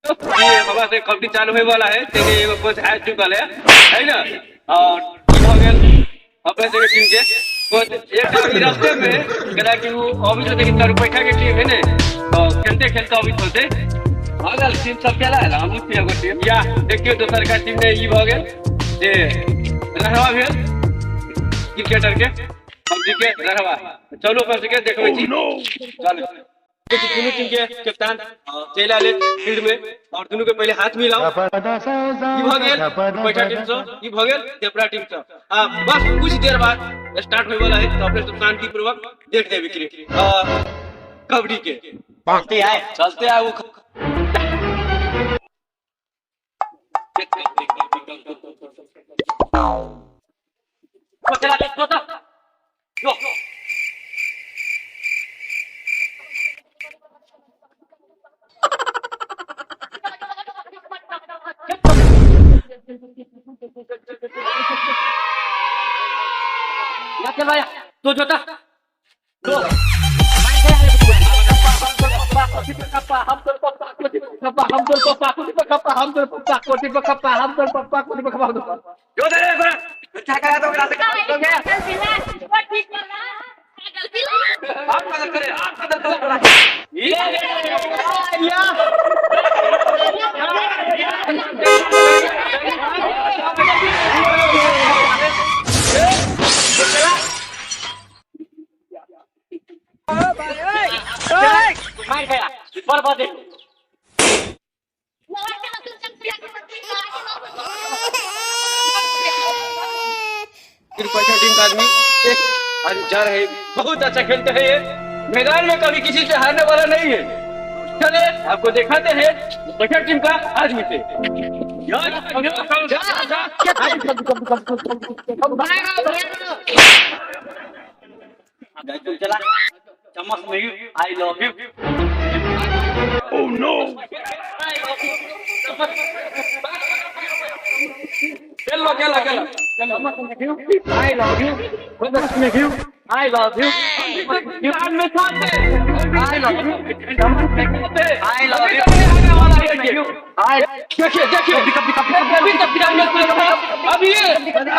ये हमरा से कबड्डी चालू होय वाला है, तेने एगो कोच आ चुकल है है ना। और ई भऽ गेल अपने सबके टीम के कोच। एक आदमी रास्ते में केना कि उ अबैत होतै कि चारू पैठा के टीम है ने, तो खेलते खेलते अबैत होतै। भऽ गेल टीम सब खेला है, हमहूँ छी एगो टीम। या देखियौ दोसर का टीम ने ई भऽ गेल जे रहवा भेल क्रिकेटर के कबड्डी के रहवा। चलू अपन सबके देखबै छी। चलू देखिए दुनू टीम के कप्तान चलि आयल फील्ड में और दुनू के पहले हाथ मिलाओ। ई भऽ गेल पैठा टीम से, ई भऽ गेल तेपरा टीम से। आ बस कुछ देर बाद स्टार्ट होय वाला है, तो अपने सब शांति पूर्वक देख देबे क्रिकेट कबड्डी के। चलते आए, चलते आए वो चला चला जो या चल भाई तो जोता दो जो दे रे आप मदद करे, आप मदद करो। ये या मार गया बर्बाद। पैसा टीम का आदमी एक आदमी जा रहे, बहुत अच्छा खेलते हैं ये, मैदान में कभी किसी से हारने वाला नहीं है। चले आपको दिखाते हैं पैसा टीम का आदमी से। चला चम्मच में I love you. Khelo Khelo Khelo. I love you, I love you, में साथ है। I love you, I love you, I देखिए देखिए अभी तक अभी ये जीतेंगे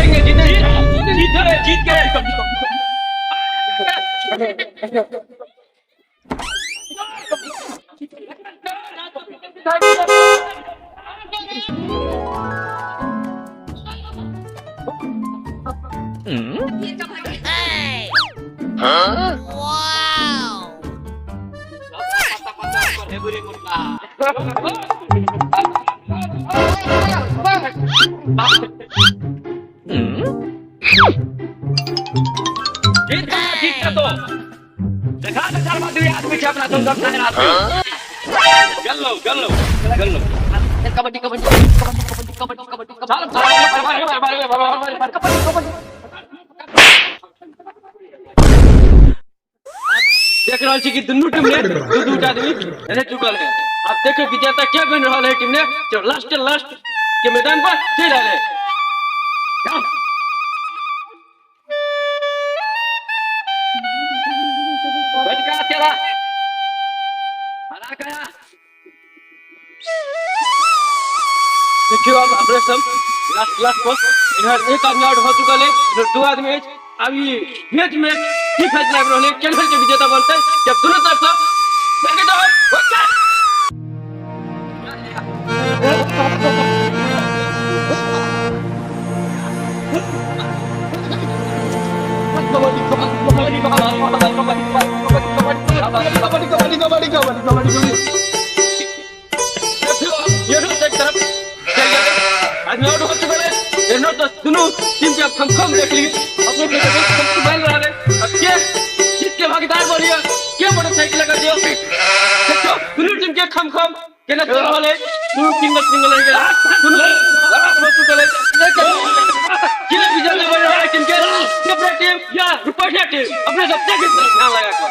जीतेंगे जीत गए जीत गए। जीत गया जीत गया तो देखा तो चार पाँच आदमी छै अपना सब सब आदमी। गल्लो गल्लो गल्लो कबड्डी कबड्डी कबड्डी कबड्डी कबड्डी कबड्डी कबड्डी। देख रहल छी कि दुनू टीम ने दू दू टा आदमी रह चुकल है। अब देखियो विजेता क्या बन रहल है टीम ने, जो लास्ट लास्ट के मैदान पर चल रहल है। जाओ। बैठ गया तेरा हरा गया। देखियो अब अपने सब लास्ट लास्ट पर इधर एक आदमी आउट हो चुकल है, इधर दो आदमी अछि। अब ई मैच में की फैसला आबि रहल है, केहन के विजेता बनतै, जब दुनू तरफ से देखि दो ओके। देखियो ये एक तरफ चल गए आदमी आउट हो चुकल है। एनो तो दुनू टीम के खम खम देख ली अपने के खम बन रहा है। अब के जीत के भागीदार बनिए, के मोटरसाइकिल लगा दियो। देखियो दुनू टीम के खम खम केना चल रहल है। दुनू सिंगल सिंगल रह गेल, दुनू हो चुकल है। किले विजेता बन रहा है टीम के सेपरेट टीम या रुपैया टीम। अपने सब देख ध्यान लगा कर।